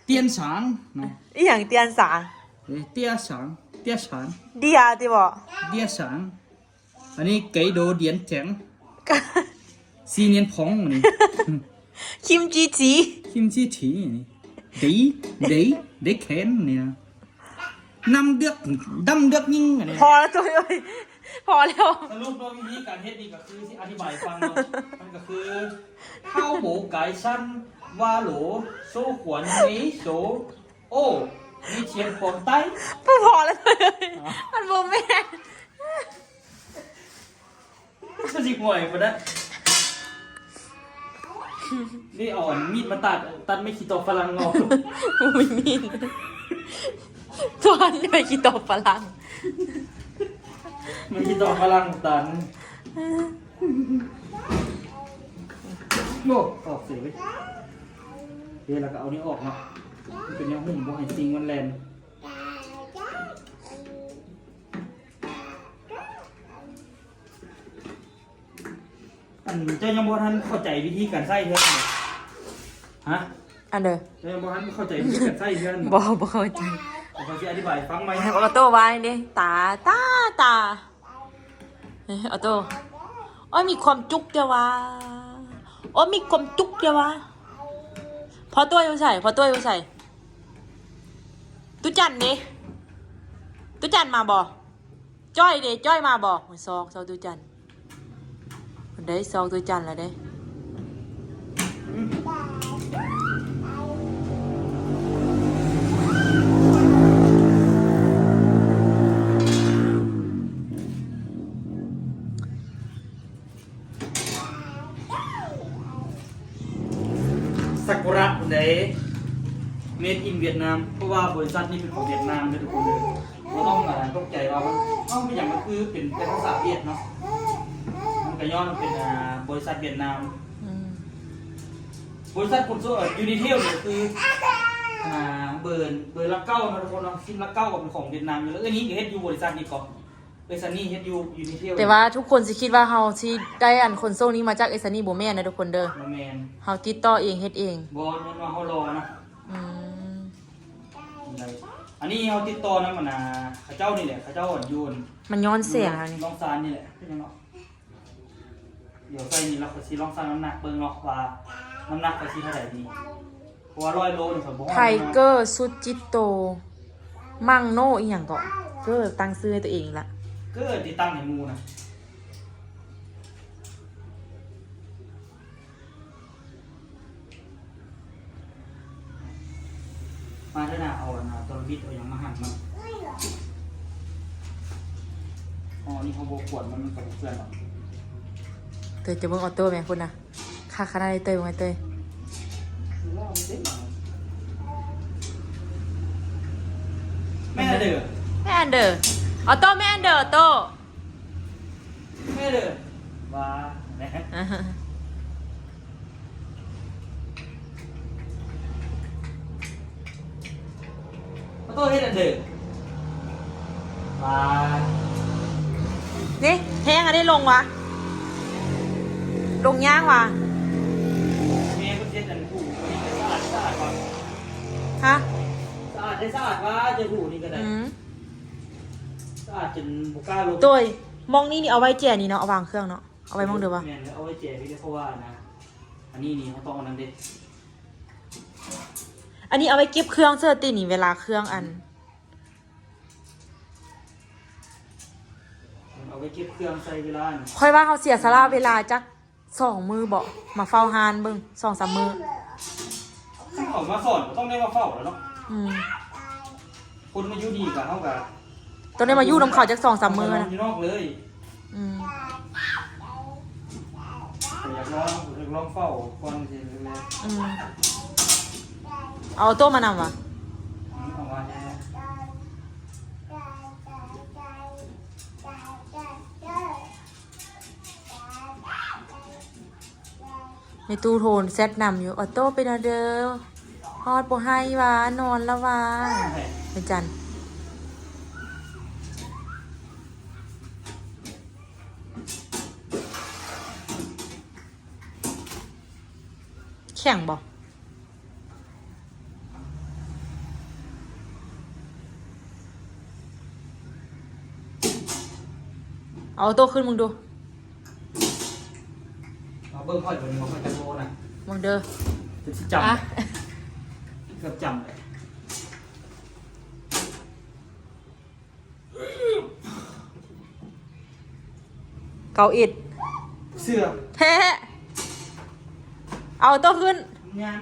ຕຽນສາງເນາະ ອີ່ຫຍັງ ຕຽນສາງ ເອີ ຕຽນສາງ ຕຽນສາງ ເດຍຕິບໍ ຕຽນສາງ ອັນນີ້ໄກໂດດຽນແຈງ ຊີນຽນພອງ ອັນນີ້ ຄິມຈີຈີ ຄິມຈີຈີ ນີ້ ເດ ເດ ເດແຄນ ນີ້ນະ ນຳເລືອກ ດຳເລືອກຍິງ ອັນນີ້ ພໍແລ້ວໂຕເອີຍ ພໍແລ້ວ. ສະຫຼຸບເນາະ ວິທີການເຮັດນີ້ກໍຄືຊິອະທິບາຍໃຫ້ຟັງເນາະ ມັນກໍຄື ເຮົາໂບກາຍຊັ້ນ ວາໂຫຼ ໂຊຂວັນ ເນໂຊ ໂອ ມີທຽນພອງໄຕ້ ພໍແລ້ວໂຕເອີຍ ມັນບໍ່ແມ່ນ. ຄືຊິຫ່ວຍປານນັ້ນ ນີ້ເອົາອັນມີດມາຕັດ ຕັດໄມ້ຂີ້ຕົກຝຣັ່ງອອກ ບໍ່ມີມີດ ຕັດໄມ້ຂີ້ຕົກຝຣັ່ງ ໄມ້ຂີ້ຕົກຝຣັ່ງຕັດ ໂອ້ ອອກເສຍເວີຍ ເດ້ ແລ້ວກໍເອົານີ້ອອກເນາະ ມັນເປັນແນວຫຸ້ມ ບໍ່ໃຫ້ສິ່ງມັນແລ່ນ. ອັນ ເຈົ້າຍັງບໍ່ທັນເຂົ້າໃຈວິທີການໃຊ້ເທື່ອ ຮະ? ອັນເດີ ເຈົ້າຍັງບໍ່ທັນເຂົ້າໃຈວິທີການໃຊ້ເທື່ອ ບໍ່ ບໍ່ເຂົ້າໃຈ ຂ້ອຍຊິອະທິບາຍໃຫ້ຟັງໃໝ່ ໃຫ້ອອໂຕ້ວ່າເດ້ ຕາ ຕາ ຕາ ເອີ ອອໂຕ້ ໂອ້ຍ ມີຄວາມຈຸກແຕ່ວ່າ ໂອ້ຍ ມີຄວາມຈຸກແຕ່ວ່າ ພໍ່ຕົວຢູ່ໃສ? ພໍ່ຕົວຢູ່ໃສ? ຕຸຈັນເດ້ ຕຸຈັນມາບໍ່? ຈ້ອຍເດ້ ຈ້ອຍມາບໍ່? ໂອ້ຍ ຊອກ ຊອກຕຸຈັນ ເພິ່ນໄດ້ຊອກຕຸຈັນແລ້ວເດ້. ຊາກຸຣະພຸ້ນເດ້ made in Vietnam ເພາະວ່າບໍລິສັດນີ້ເປັນຂອງຫວຽດນາມເດີທຸກຄົນເດີ. ບໍ່ຕ້ອງ ອ່າ ຕົກໃຈວ່າມັນ ເອົ້າ ເປັນຫຍັງມັນຄືເປັນແຕ່ພາສາຫວຽດເນາະ ມັນກະຍ້ອນມັນເປັນ ອ່າ ບໍລິສັດຫວຽດນາມ. ອືມ ບໍລິສັດຂົນສົ່ງ ຢູນິເທວ ນີ້ຄື ອ່າ ເບີ ເບີຫຼັກເກົ້າເນາະທຸກຄົນເນາະ ຊິມຫຼັກເກົ້າກໍເປັນຂອງຫວຽດນາມຢູ່ ແລ້ວເອື້ອຍຍິງກໍເຮັດຢູ່ບໍລິສັດນີ້ກໍ ເອື້ອຍຊັນນີ້ເຮັດຢູ່ຢູນິເທວ ແຕ່ວ່າທຸກຄົນຊິຄິດວ່າເຮົາຊິໄດ້ອັນຂົນສົ່ງນີ້ມາຈາກເອື້ອຍຊັນນີ້ ບໍ່ແມ່ນນະທຸກຄົນເດີ ບໍ່ແມ່ນ ເຮົາຕິດຕໍ່ເອງເຮັດເອງ. ບໍ່ ຍ້ອນວ່າເຮົາຫຼໍ່ນະ. ອືມ ອັນນີ້ເຮົາຕິດຕໍ່ນຳອັນນ່າ ເຂົາເຈົ້ານີ້ແຫຼະ ເຂົາເຈົ້າຢູ່ ມັນຍ້ອນສຽງອັນນີ້ ນ້ອງຊານນີ້ແຫຼະ ເປັນຫຍັງເນາະ. ດຽວໃສ່ນີ້ແລ້ວຂ້ອຍຊິລອງຊັ່ງນ້ຳໜັກເບິ່ງເນາະ ວ່ານ້ຳໜັກຂ້ອຍຊິເທົ່າໃດນີ້ ເພາະວ່າຮ້ອຍໂລນີ້ຂ້ອຍບໍ່ຮອດ. ໄທເກີ ສຸດຈິດໂຕ ມັງໂນ ອີ່ຫຍັງເກາະ ເກີຕັ້ງຊື່ໃຫ້ຕົວເອງລະ ເກີຕິດຕັ້ງໃຫ້ໝູ່ນະ. ມາເດີນາ ເອົາອັນນ່າ ໂຕລະບິດ ເອົາຫຍັງມາຫັນມັນ. ອໍ ອັນນີ້ເຮົາບໍ່ຂວນມັນ ມັນກໍບໍ່ເປື້ອນດອກ. ເຕີຍຈະເບິ່ງອອໂຕ້ແມ່ພຸ້ນນະ ຄັກຂະໜາດໃດເຕີຍ ເບິ່ງໃຫ້ເຕີຍ. ແມ່ນເດີ ແມ່ນເດີ ອອໂຕ້ ແມ່ນເດີ ອອໂຕ້. ແມ່ເດີ ວ່າແມ່ ຂໍໂທດ ເຮັດອັນເດີ ວ່າ ເດ້ ແຮງອັນນີ້ລົງຫວາ ລົງຍ່າງຫວາ. ແມ່ເພິ່ນເຮັດອັນຖູ ສະອາດ ສະອາດຫວາ ຮະ ສະອາດເດ້ ສະອາດຫວາ ຈະຖູນີ້ກໍໄດ້ ອືມ. ສະອາດຈົນບໍ່ກ້າລົງ. ໂດຍ ໝ່ອງນີ້ນີ້ເອົາໄວ້ແຈນີ້ເນາະ ເອົາວາງເຄື່ອງເນາະ. ເອົາໄວ້ໝ່ອງເດີວະ? ແມ່ນແລ້ວ ເອົາໄວ້ແຈກເດ້ ເພາະວ່ານະ ອັນນີ້ນີ້ເຮົາຕ້ອງອັນນັ້ນເດ້ ອັນນີ້ເອົາໄວ້ເກັບເຄື່ອງເສີຕິນີ້ ເວລາເຄື່ອງອັນ ເອົາໄວ້ເກັບເຄື່ອງໃສ່ເວລາ ຂ້ອຍວ່າເຮົາເສຍສະຫຼະເວລາຈັກ ສອງມື້ບໍ ມາເຝົ້າຮ້ານເບິ່ງ ສອງສາມມື້ ຄັນເຂົາມາສອນກໍຕ້ອງໄດ້ມາເຝົ້າແລ້ວເນາະ ອືມ ຄົນມາຢູ່ນີ້ກໍ ເຮົາກໍຕ້ອງໄດ້ມາຢູ່ນຳເຂົາຈັກສອງສາມມື້ນະ ຢູ່ນອກເລີຍ ອືມ ກໍຢາກລອງ ຢາກລອງເຝົ້າກ່ອນ ອືມ ເອົາໂຕມານຳຫວາ? ອືມ ເອົາມາແດ່. ແມ່ຕູ້ໂທນແຊັດນຳຢູ່ ອອໂຕ້ເປັນແນວເດີ ຮອດບໍ່ໃຫ້ຫວາ ນອນລະຫວາ ແມ່ຈັນ ແຂງບໍ່? ເອົາໂຕຂຶ້ນເບິ່ງດູ ເອົາເບິ່ງຂ້ອຍເບິ່ງວ່າຂ້ອຍຈັກໂລນະ ເບິ່ງເດີ ເກືອບຈຳ ອ່ະ ເກືອບຈຳເລີຍ. ເກົ້າເອັດ ເຊື່ອແທ້ ເອົາໂຕຂຶ້ນ ງາມ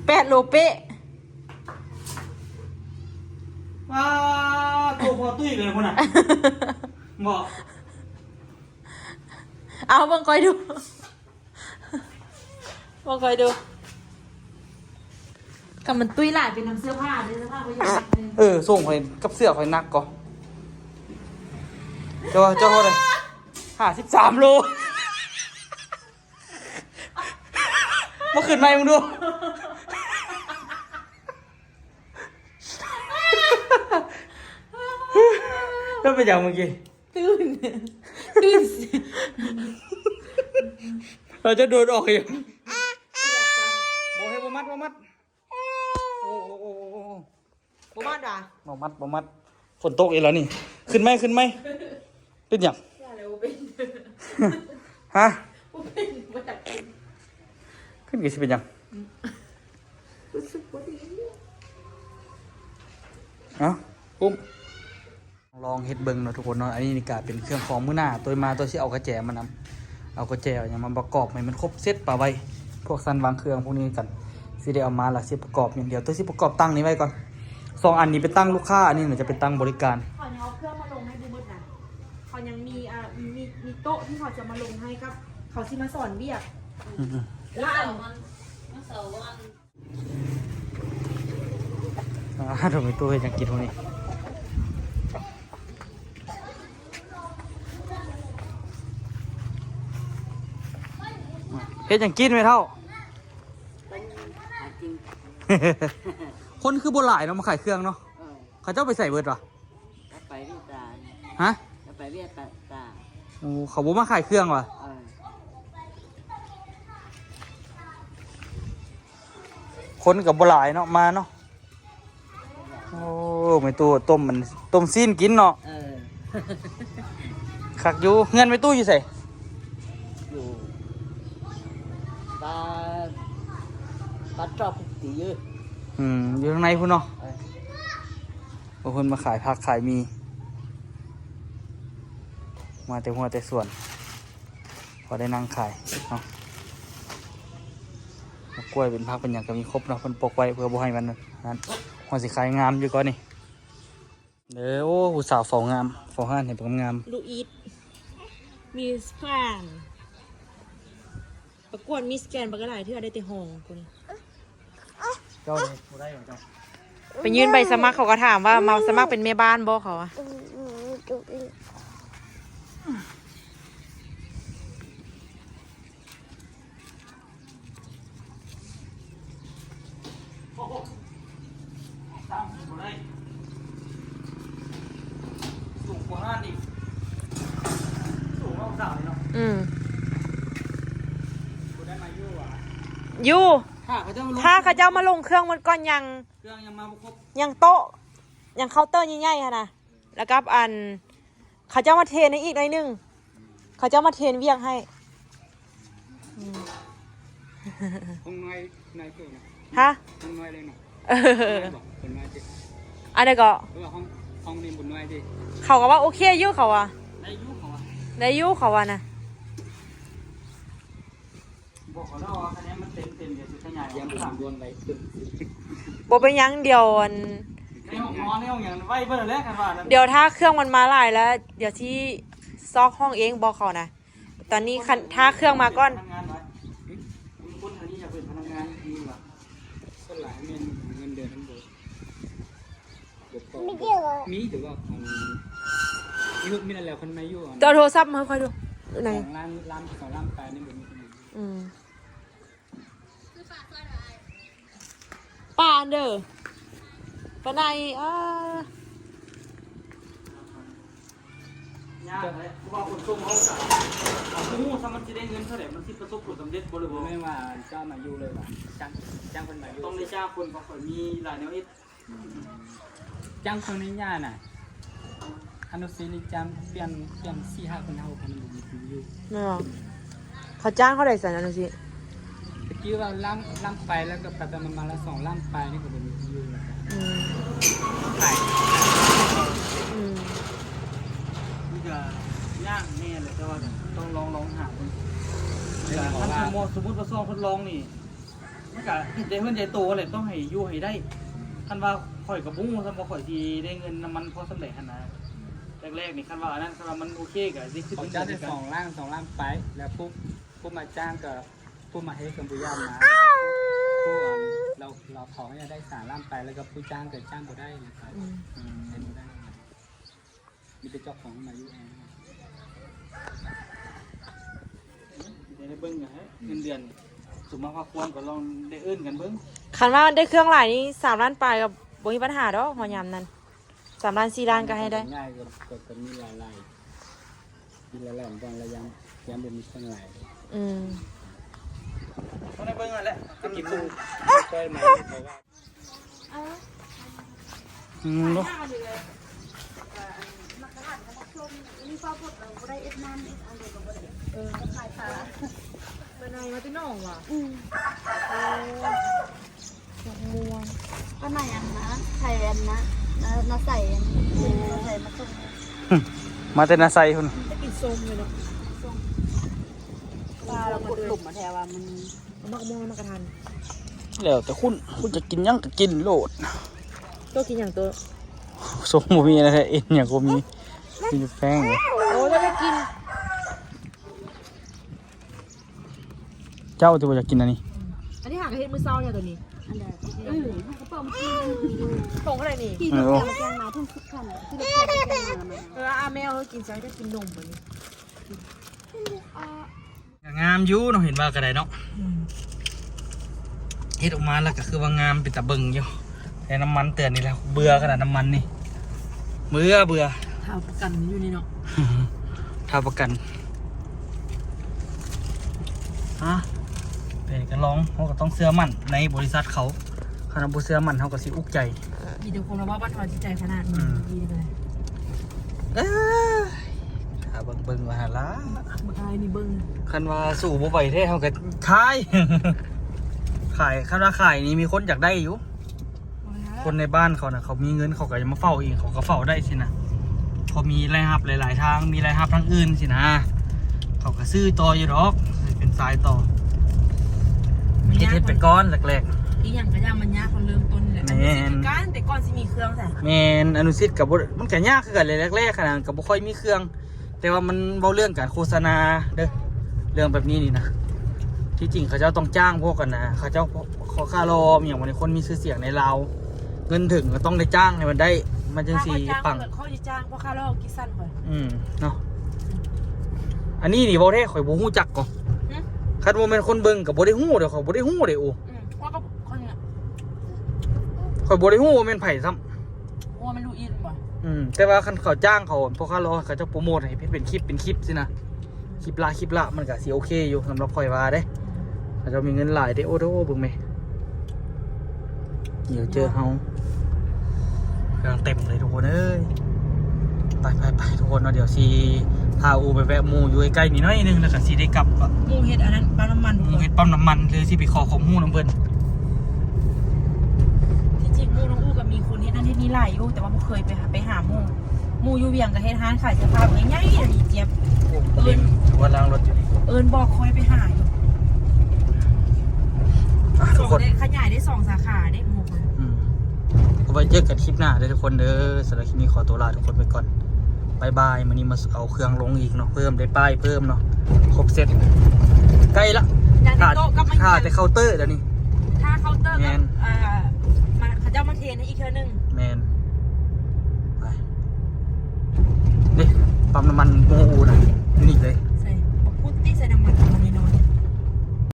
ແປດໂລເປະ ວ້າ ໂຕພໍຕຸ້ຍເລີຍພຸ້ນນະ ບໍ່ ເອົາເບິ່ງຂ້ອຍດູ. ບໍ່ຄ່ອຍດູ ຄັນມັນຕຸ້ຍຫຼາຍເປັນນຳເສື້ອຜ້າເດ້ ເສື້ອຜ້າຂ້ອຍຢາກໜັກເດ້ ເອີ ສົ່ງຂ້ອຍກັບເສື້ອຂ້ອຍໜັກກໍ ເຈົ້າວ່າ ເຈົ້າເທົ່າໃດ? ຫ້າສິບສາມໂລ ມາຂຶ້ນໃໝ່ເບິ່ງດູ ແລ້ວເປັນຫຍັງເມື່ອກີ້? ຕື່ນ ຕື່ນ ເຮົາຈະໂດດອອກອີກ ບໍ່ ໃຫ້ບໍ່ມັດ ບໍ່ມັດ ໂອ້ ໂອ້ ບໍ່ມັດຫວາ? ບໍ່ມັດ ບໍ່ມັດ ຝົນຕົກອີກແລ້ວນີ້ ຂຶ້ນໄໝ ຂຶ້ນໄໝ ເປັນຫຍັງ? ວ່າແລ້ວບໍ່ເປັນ ຮະ? ບໍ່ເປັນ ບໍ່ຢາກຂຶ້ນ ຂຶ້ນກໍຊິເປັນຫຍັງ? ຮູ້ສຶກບໍ່ດີ ເອົ້າ ປຸ້ມ. ລອງເຮັດເບິ່ງເນາະທຸກຄົນເນາະ ອັນນີ້ນີ້ກະເປັນເຄື່ອງຂອງມື້ໜ້າ ໂຕຍມາໂຕຍຊິເອົາກະແຈມານຳ ເອົາກະແຈເອົາຫຍັງມາປະກອບໃຫ້ມັນຄົບເຊັດປະໄວ້ ພວກຊັ້ນວາງເຄື່ອງພວກນີ້ກັນ ຊິໄດ້ເອົາມາລະຊິປະກອບຢ່າງດຽວ ໂຕຍຊິປະກອບຕັ່ງນີ້ໄວ້ກ່ອນ ສອງອັນນີ້ເປັນຕັ່ງລູກຄ້າ ອັນນີ້ໜ້າຈະເປັນຕັ່ງບໍລິການ ເຂົາຍັງເອົາເຄື່ອງມາລົງໃຫ້ບໍ່ໝົດນະ ເຂົາຍັງມີ ອ່າ ມີ ມີໂຕະທີ່ເຂົາຈະມາລົງໃຫ້ກັບ ເຂົາຊິມາສອນວຽກ ອືມ ແລ້ວອັນ ອ່າ ໂຕແມ່ຕູ້ເຮັດຫຍັງກິນມື້ນີ້ ເຮັດຫຍັງກິນແມ່ເຖົ້າ? ຄົນຄືບໍ່ຫຼາຍເນາະ ມາຂາຍເຄື່ອງເນາະ ເອີ ເຂົາເຈົ້າໄປໃສເບິດວະ? ໄປວຽກຕາ ຮະ? ໄປວຽກຕາ ຕາ ໂອ້ ເຂົາບໍ່ມາຂາຍເຄື່ອງຫວາ? ເອີ ຄົນກໍບໍ່ຫຼາຍເນາະ ມາເນາະ ໂອ້ ແມ່ຕູ້ຕົ້ມມັນ ຕົ້ມຊີ້ນກິນເນາະ ເອີ ຄັກຢູ່ ເຮືອນແມ່ຕູ້ຢູ່ໃສ? ຢູ່ ບ້ານ ບ້ານຈອບຕິ ອືມ ຢູ່ທາງໃນພຸ້ນເນາະ ເອີ ໂອ້ ເພິ່ນມາຂາຍຜັກຂາຍໝີ່ ມາແຕ່ຮົ້ວແຕ່ສວນ ພໍໄດ້ນັ່ງຂາຍເນາະ ໝາກກ້ວຍເປັນຜັກເປັນຫຍັງກໍມີຄົບເນາະ ເພິ່ນປົກໄວ້ເພື່ອບໍ່ໃຫ້ມັນນັ້ນ ຫົວຊິຂາຍງາມຢູ່ກ່ອນນີ້ ເດີ ໂອ້ ຜູ້ສາວເຝົ້າງາມ ເຝົ້າຮ້ານໃຫ້ບັກງາມ ລູກອີດ ມິສແກຣນ ປະກວດມິສແກຣນ ບັກຫຼາຍເທື່ອ ໄດ້ແຕ່ຮອງພຸ້ນ ເຈົ້ານີ້ບໍ່ໄດ້ຫວາເຈົ້າ? ໄປຍື່ນໃບສະໝັກ ເຂົາກໍຖາມວ່າມາສະໝັກເປັນແມ່ບ້ານບໍ່ເຂົາວ່າ ໂອ້ໂຫ ຕັ້ງບໍ່ໄດ້ ສູງກວ່າຫ້ານີ້ ສູງກວ່າສາວນີ້ເນາະ ອືມ ບໍ່ໄດ້ມາຢູ່ຫວາ? ຢູ່ ຖ້າເຂົາເຈົ້າມາລົງ ຖ້າເຂົາເຈົ້າມາລົງເຄື່ອງໝົດກ່ອນ ຍັງ ເຄື່ອງຍັງມາບໍ່ຄົບ ຍັງໂຕະ ຍັງເຄົາເຕີໃຫຍ່ໆຫັ້ນນະ. ແລ້ວກັບອັນ ເຂົາເຈົ້າມາເທຣນໃຫ້ອີກໜ້ອຍໜຶ່ງ ເຂົາເຈົ້າມາເທຣນວຽກໃຫ້. ອືມ ຫ້ອງນ້ອຍ ນ້ອຍເກີນນະ. ຮະ? ຫ້ອງນ້ອຍເລີຍນະ. ເອີ ນ້ອຍບໍ່? ເພິ່ນວ່າ ອັນໃດກໍ ເພິ່ນວ່າຫ້ອງ ຫ້ອງນີ້ບໍ່ນ້ອຍຕິ. ເຂົາກໍວ່າໂອເຄຢູ່ ເຂົາວ່າ ໄດ້ຢູ່ ເຂົາວ່າ ໄດ້ຢູ່ ເຂົາວ່ານະ. ບອກເຂົາແລ້ວວ່າ ຄັນແມ່ນມັນເຕັມໆ ດຽວຊິຂະຫຍາຍ ຢ້ານບໍ່ມີບ່ອນໄວ້ເພີ່ມ. ບໍ່ເປັນຫຍັງ ດຽວອັນ ໃນຫ້ອງນອນ ໃນຫ້ອງຫຍັງໄວ້ເບິດແລ້ວ ຄັນວ່ານັ້ນ. ດຽວຖ້າເຄື່ອງມັນມາຫຼາຍແລ້ວ ດຽວຊິຊອກຫ້ອງເອງ ບອກເຂົານະ. ຕອນນີ້ຄັນ ຖ້າເຄື່ອງມາກ່ອນ. ພະນັກງານໄວ້ ມີຄົນທາງນີ້ຢາກເປັນພະນັກງານ ມີຫວາ? ສ່ວນຫຼາຍແມ່ນເງິນເດືອນມັນບໍ່ ບໍ່ພໍ. ມີແຕ່ວ່າ ອັນ ມີເງິນແລ້ວ ຄັນມາຢູ່ ອັນ ເຈົ້າໂທລະສັບມາໃຫ້ຂ້ອຍດູ. ສອງລ້ານ ລ້ານ ສອງລ້ານປາຍນີ້ບໍ່ມີ. ອືມ ປາເດີ ປາໄນ ເອີ ຍາກແຫຼະ ເພາະວ່າຂົນສົ່ງເຮົາກະ ເຮົາບໍ່ຮູ້ວ່າມັນຊິໄດ້ເງິນເທົ່າໃດ ມັນຊິປະສົບຜົນສຳເລັດບໍ່ ຫຼືບໍ່. ແມ່ນວ່າເຈົ້າມາຢູ່ເລີຍຫວາ? ຈ້າງ ຈ້າງເພິ່ນມາຢູ່ ຕ້ອງໄດ້ຈ້າງຄົນ ເພາະຂ້ອຍມີຫຼາຍແນວເຮັດ. ອືມ ຈ້າງຄົນໃນຍານະ ອະນຸສິດນີ້ຈ້າງປ່ຽນ ປ່ຽນສີ່ຫ້າຄົນ ເຮົາພັນບໍ່ມີຄົນຢູ່. ແມ່ນບໍ່? ເຂົາຈ້າງເທົ່າໃດຊັ້ນ ອະນຸສິດ? ຕະກີ້ວ່າລ້ານ ລ້ານປາຍ ແລ້ວກໍໄປໄປມາໆ ແລ້ວສອງລ້ານປາຍນີ້ກໍບໍ່ມີຄົນຢູ່ແລ້ວ. ອືມ ຂາຍ. ອືມ ມັນກໍຍາກແດ່ແຫຼະ ແຕ່ວ່າຕ້ອງລອງ ລອງຫາເບິ່ງ. ແຕ່ວ່າ ຄັນສົມມຸດວ່າຊ່ວງທົດລອງນີ້ ມັນກະເຮັດໃຫຍ່ເຮືອນໃຫຍ່ໂຕແຫຼະ ຕ້ອງໃຫ້ຢູ່ໃຫ້ໄດ້. ຄັນວ່າຂ້ອຍກໍບໍ່ຮູ້ຊ້ຳວ່າຂ້ອຍຊິໄດ້ເງິນນຳມັນພໍສ່ຳໃດຫັ້ນນະ. ແລກໆນີ້ ຄັນວ່າອັນນັ້ນ ຄັນວ່າມັນໂອເຄກໍຊິຂຶ້ນເງິນເດືອນຄືກັນ. ຂອງຈ້າງໄດ້ສອງລ້ານ ສອງລ້ານປາຍ ແລ້ວຜູ້ ຜູ້ມາຈ້າງກໍ ຜູ້ມາເຮັດກໍບໍ່ຢາກມາ. ຜູ້ອັນ ລາວ ລາວເຂົາໃຫ້ໄດ້ສາມລ້ານປາຍ ແລ້ວກໍຜູ້ຈ້າງກໍຈ້າງບໍ່ໄດ້ນະຄັບ. ອືມ ອືມ ເຮັດບໍ່ໄດ້. ມີແຕ່ເຈົ້າຂອງມາຢູ່ແອງ. ໄດ້ເບິ່ງນະ ເງິນເດືອນ ສົມມາພາຄວາມກໍລອງໄດ້ເອີ້ນກັນເບິ່ງ. ຄັນວ່າໄດ້ເຄື່ອງຫຼາຍນີ້ ສາມລ້ານປາຍກໍບໍ່ມີບັນຫາດອກ ຮອດຍາມນັ້ນ ສາມລ້ານ ສີ່ລ້ານກໍໃຫ້ໄດ້. ງ່າຍກໍ ກໍ ກໍມີຫຼາຍໆ ມີຫຼາຍໆ ບາງລະຍາມ ຍາມບໍ່ມີເຄື່ອງຫຼາຍ. ອືມ ຕ້ອງໄດ້ເບິ່ງຫັ້ນແຫຼະ ກໍກິນໝູ່ ຊ່ອຍມາ ເພາະວ່າ ອືມ ເນາະ ເອີ ໄປໄຫນມາແຕ່ໜອງຫວາ? ອືມ ໂອ້ ໝາກມ່ວງ ປາໄນອັນນະ ໄທອັນນະ ນາ ນາໄຊອັນ ເປັນນາໄຊມາສົ່ງ ມາແຕ່ນາໄຊພຸ້ນ. ໄດ້ກິນສົ້ມຢູ່ເນາະ ປາລາວຂຸດຫຼຸມມາແທ້ວ່າມັນ ເອົາໝາກມ່ວງ ໝາກກະທັນ ແລ້ວແຕ່ຄຸນ ຄຸນຈະກິນຫຍັງກໍກິນໂລດ. ໂຕກິນຫຍັງໂຕ? ສົ້ມບໍ່ມີນະ ເອັນຫຍັງກໍມີ ມີແຕ່ແປ້ງ. ໂອ້ ເຈົ້າໄດ້ກິນ ເຈົ້າທີ່ບໍ່ຢາກກິນອັນນີ້. ອັນນີ້ຫາກະເຮັດມື້ເຊົ້າແທ້ໂຕນີ້. ອັນໃດ? ອືມ ເຮົາກໍເປີດມາກິນ. ຖົງເທົ່າໃດນີ້? ເອີ ແກງມາເພິ່ນສິບພັນ ທີ່ລົດແກງມາ. ເອີ ອາ ແມວເອີຍ ກິນ ເຈົ້າໄດ້ກິນນົມບັດນີ້. ກໍງາມຢູ່ເນາະ ເຫັນວ່າກໍໄດ້ເນາະ. ອືມ ເຮັດອອກມາແລ້ວກໍຄືວ່າງາມ ເປັນຕາເບິ່ງຢູ່ ແຕ່ນ້ຳມັນເຕືອນນີ້ແຫຼະ ເບື່ອຂະໜາດນ້ຳມັນນີ້ ເບື່ອ ເບື່ອ. ທ້າວປະກັນຢູ່ນີ້ເນາະ ທ້າວປະກັນ. ຮະ ແຕ່ກໍລອງ ເຮົາກໍຕ້ອງເຊື່ອໝັ້ນໃນບໍລິສັດເຂົາ. ຄັນເຮົາບໍ່ເຊື່ອໝັ້ນ ເຮົາກໍຊິອຸກໃຈ. ມີແຕ່ຄົນມາເວົ້າບັດເຮົາຈິດໃຈຂະໜາດນີ້. ອືມ ດີເລີຍ. ເອີຍ ຖ້າເບິ່ງ ເບິ່ງວ່າຫັ້ນລະ ບັກອ້າຍນີ້ເບິ່ງ ຄັນວ່າສູ້ບໍ່ໄຫວແທ້ ເຮົາກໍຂາຍ ຂາຍ. ຄັນວ່າຂາຍນີ້ມີຄົນຢາກໄດ້ຢູ່. ຄົນໃນບ້ານເຂົານະ ເຂົາມີເງິນ ເຂົາກໍຈະມາເຝົ້າເອງ ເຂົາກໍເຝົ້າໄດ້ຊີ້ນະ. ເຂົາມີລາຍຮັບຫຼາຍໆທາງ ມີລາຍຮັບທາງອື່ນຊີ້ນະ ເຂົາກໍຊື້ຕໍ່ຢູ່ດອກ ເປັນສາຍຕໍ່. ເຮັດ ເຮັດໄປກ່ອນແລກໆ. ອີ່ຫຍັງກໍຢ່າ ມັນຍາກ ມັນເລີ່ມຕົ້ນແຫຼະ. ແມ່ນ ອັນນີ້ຊິຄືກັນ ແຕ່ກ່ອນຊິມີເຄື່ອງຊະ. ແມ່ນ ອະນຸສິດກໍບໍ່ ມັນກໍຍາກຄືກັນແຫຼະ ແລກໆ ຂະໜາດກໍບໍ່ຄ່ອຍມີເຄື່ອງ. ແຕ່ວ່າມັນເວົ້າເລື່ອງການໂຄສະນາເດີ້ ເລື່ອງແບບນີ້ນີ້ນະ. ທີ່ຈິງເຂົາເຈົ້າຕ້ອງຈ້າງພວກກັນນະ ເຂົາເຈົ້າ ພໍ່ຄ້າຫຼໍ່ ມີຫຍັງ ຄົນມີຊື່ສຽງໃນລາວ ເງິນເຖິງກໍຕ້ອງໄດ້ຈ້າງໃຫ້ມັນໄດ້ ມັນຈຶ່ງຊິປັງ. ຖ້າເຂົາຈ້າງ ເຂົາຊິຈ້າງພໍ່ຄ້າຫຼໍ່ກິດສັນຂ້ອຍ. ອືມ ເນາະ ອັນນີ້ນີ້ເວົ້າແທ້ ຂ້ອຍບໍ່ຮູ້ຈັກກໍ. ຫຶ? ຄັນບໍ່ແມ່ນຄົນເບິ່ງກໍບໍ່ໄດ້ຮູ້ເດ້ ຂ້ອຍບໍ່ໄດ້ຮູ້ເດ້. ໂອ້ ອືມ ຂ້ອຍກໍ ຂ້ອຍນີ້ ຂ້ອຍບໍ່ໄດ້ຮູ້ວ່າແມ່ນໃຜຊ້ຳ. ໂອ້ ແມ່ນລູກອິນບໍ່? ອືມ ແຕ່ວ່າຄັນເຂົາຈ້າງເຂົາ ພໍ່ຄ້າຫຼໍ່ ເຂົາເຈົ້າໂປຣໂມດໃຫ້ເປັນ ເປັນຄລິບ ເປັນຄລິບຊີ້ນະ ຄລິບລະ ຄລິບລະ ມັນກະຊິໂອເຄຢູ່ ສຳລັບຂ້ອຍວ່າເດ້. ເຂົາເຈົ້າມີເງິນຫຼາຍເດ້. ໂອ້ໂດ ເບິ່ງແມ ດຽວເຈີເຮົາ ເຄື່ອງເຕັມເລີຍທຸກຄົນເອີຍ. ໄປໆໆ ທຸກຄົນເນາະ ດຽວຊິພາອູໄປແວະໝູ່ຢູ່ໃກ້ໆນີ້ໜ້ອຍໜຶ່ງ ແລ້ວກໍຊິໄດ້ກັບເນາະ. ໝູ່ເຮັດອັນນັ້ນ ປ້ຳນ້ຳມັນ ໝູ່ເຮັດປ້ຳນ້ຳມັນ ເລີຍຊິໄປຂໍຄວາມຮູ້ນຳເພິ່ນ. ທີ່ຈິງໝູ່ນ້ອງອູກໍມີຄົນເຮັດນັ້ນເຮັດນີ້ຫຼາຍຢູ່ ແຕ່ວ່າບໍ່ເຄີຍໄປຫາ ໄປຫາໝູ່. ໝູ່ຢູ່ວຽງກໍເຮັດຮ້ານຂາຍເສື້ອຜ້າໃຫຍ່ໆ ນີ້ ຈຽບ. ໂອ້ ເອີ່ນ ວ່າລ້າງລົດຢູ່ນີ້ ເອີ້ນບອກຂ້ອຍໄປຫາຢູ່. ອ່ະ ທຸກຄົນ ໄດ້ຂະຫຍາຍໄດ້ສອງສາຂາເດ້ໝູ່ຂ້ອຍ. ອືມ ເອົາໄວ້ເຈີກັນຄລິບໜ້າເດີທຸກຄົນເດີ. ສຳລັບຄລິບນີ້ຂໍຕົວລາທຸກຄົນໄປກ່ອນ. ບາຍບາຍ. ມື້ນີ້ມາເອົາເຄື່ອງລົງອີກເນາະ ເພີ່ມ ໄດ້ປ້າຍເພີ່ມເນາະ ຄົບເຊັດ. ໃກ້ລະ ຖ້າແຕ່ເຄົາເຕີດຽວນີ້ ຖ້າເຄົາເຕີດ ແມ່ນ ກັບ ອ່າ ມາ ເຂົາເຈົ້າມາເທນໃຫ້ອີກເທື່ອໜຶ່ງ. ແມ່ນ. ໄປ ເດ້ ປ້ຳນ້ຳມັນໝູ່ອູນະ ຢູ່ນີ້ເລີຍ. ໃສ່ບັກພຸດຕິ ໃສ່ນ້ຳມັນ.